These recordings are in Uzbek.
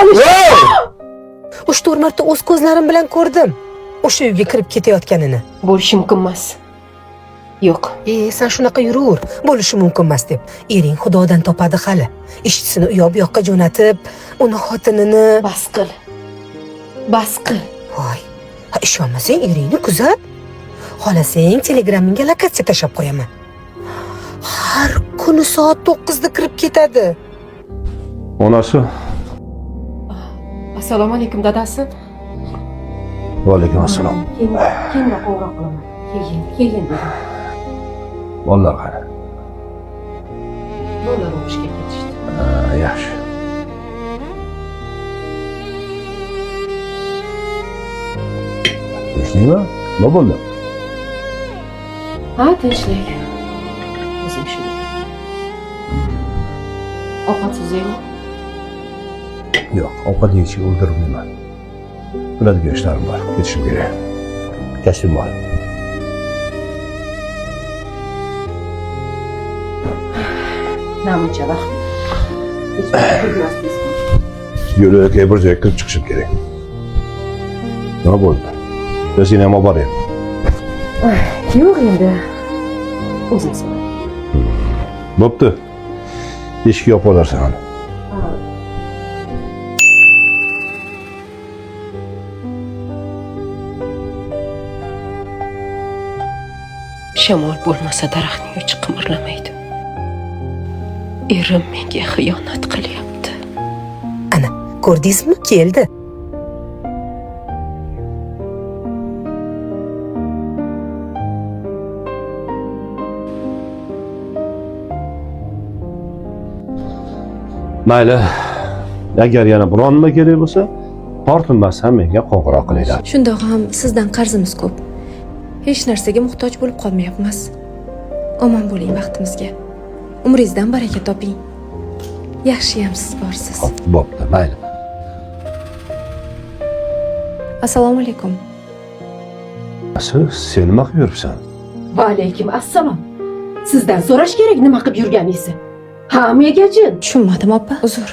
3-4 marta o'z ko'zlarim bilan ko'rdim. O'sha uyga kirib ketayotganini. Bo'lishi mumkin emas. Yo'q. E, sen shunaqa yuraver, bo'lishi mumkin emas deb. Ering xudodan topadi hali. Ishchisini u yoq bu yoqqa jo'natib, uni xotinini... Bas qil. Bas qil. Voy, ha ishonmasang eringni kuzat. Xohlasang Telegramingga lokatsiya tashlab qo'yaman. Har kuni soat 9 da kirib ketadi. Onasi. Assalomu alaykum dadasi. Va alaykum assalom. Keyin keyinroq qo'ng'iroq qilaman. Keyin, keyin dedim. Bolalar qani? Bolalar o'qishga ketishdi. Ha, yaxshi. Tinchlikmi? Nima bo'ldi? Ha, tinchlik. O'zim shuni. Ovqat suzaymi? Yo'q, ovqat yeyishga ulgurmayman. Biladigan ishlarim bor, ketishim kerak. Kasbim bor. Namuncha vaqt. Hech bir. Yo'l yo'lakay bir joyga kirib chiqishim kerak. Nima bo'ldi? Yo seni ham olib boraymi? Yo'q endi. O'zim so'ray. Bo'pti. Eshikni yopib olarsan. Shamol bo'lmasa daraxtning uchi qimirlamaydi. Erim menga xiyonat qilyapti. Ana, ko'rdingizmi? Keldi. Mayli. Agar yana biron nima kerak bo'lsa, tortinmasdan menga qo'ng'iroq qilinglar. Shundoq ham sizdan qarzimiz ko'p. Hech narsaga muhtoj bo'lib qolmayapmiz. Omon bo'ling baxtimizga. Umringizdan baraka toping. Yaxshiyam siz borsiz. Bo'pti, mayli. Assalomu alaykum. Siz sen nima qilib yuribsan? Va alaykum assalom. Sizdan so'rash kerak nima qilib yurganingizni. Ha, megajin. Tushunmadim opa. Uzr.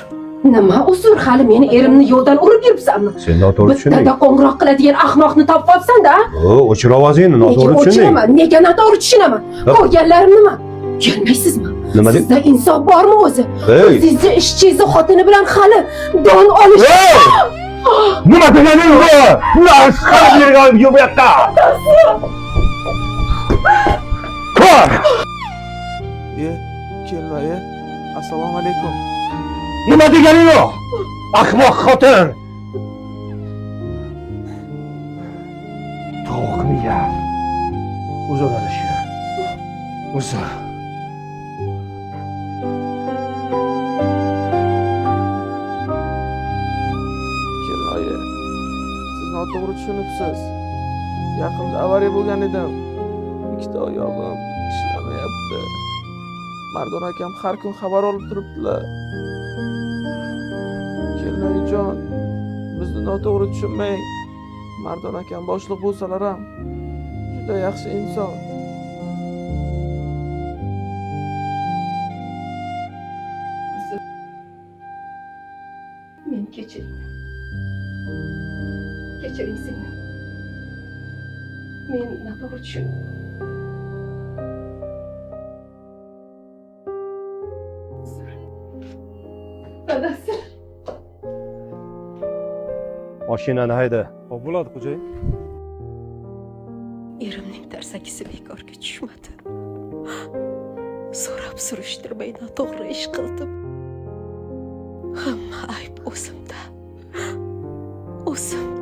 Nima uzr, hali meni erimni yo'ldan urib yuribsanmi? Sen noto'g'ri tushunding. Bittada qo'ng'iroq qiladigan ahmoqni topib olibsan-da? O, o'chir ovozingni, noto'g'ri Nega tushunding. o'chiraman? Nega noto'g'ri tushunaman? Ko'rganlarim nima? Uyalmaysizmi? Nima deb? Sizda insof bormi o'zi? Ey! Sizni ishchingizni xotini bilan hali don olish... Ey! Nima deganing bu? Nima yerga olib bu yoqqa? Ko'r! E, kelinoyi, assalomu alaykum. Nima deganing u? Ahmoq xotin! Tovuq miya. Uzr adashim. Uzr. Kelinoyi, siz noto'g'ri tushunibsiz. Yaqinda avariya bo'lgan edim. Ikkita oyog'im ishlamayapti. Mardon akam har kun xabar olib turibdilar. Kelinoyijon, bizni noto'g'ri tushunmang. Mardon akam boshliq bo'lsalar ham juda yaxshi inson. Meni kechiring. Kechiring singlim. Men noto'g'ri tushundim. Dadasi. Mashinani hayda. Xo'p bo'ladi, xo'jayin. Erimning tarsakisi bekorga tushmadi. So'rab surishtirmay noto'g'ri ish qildim. Hamma ayb o'zimda. O'zimda.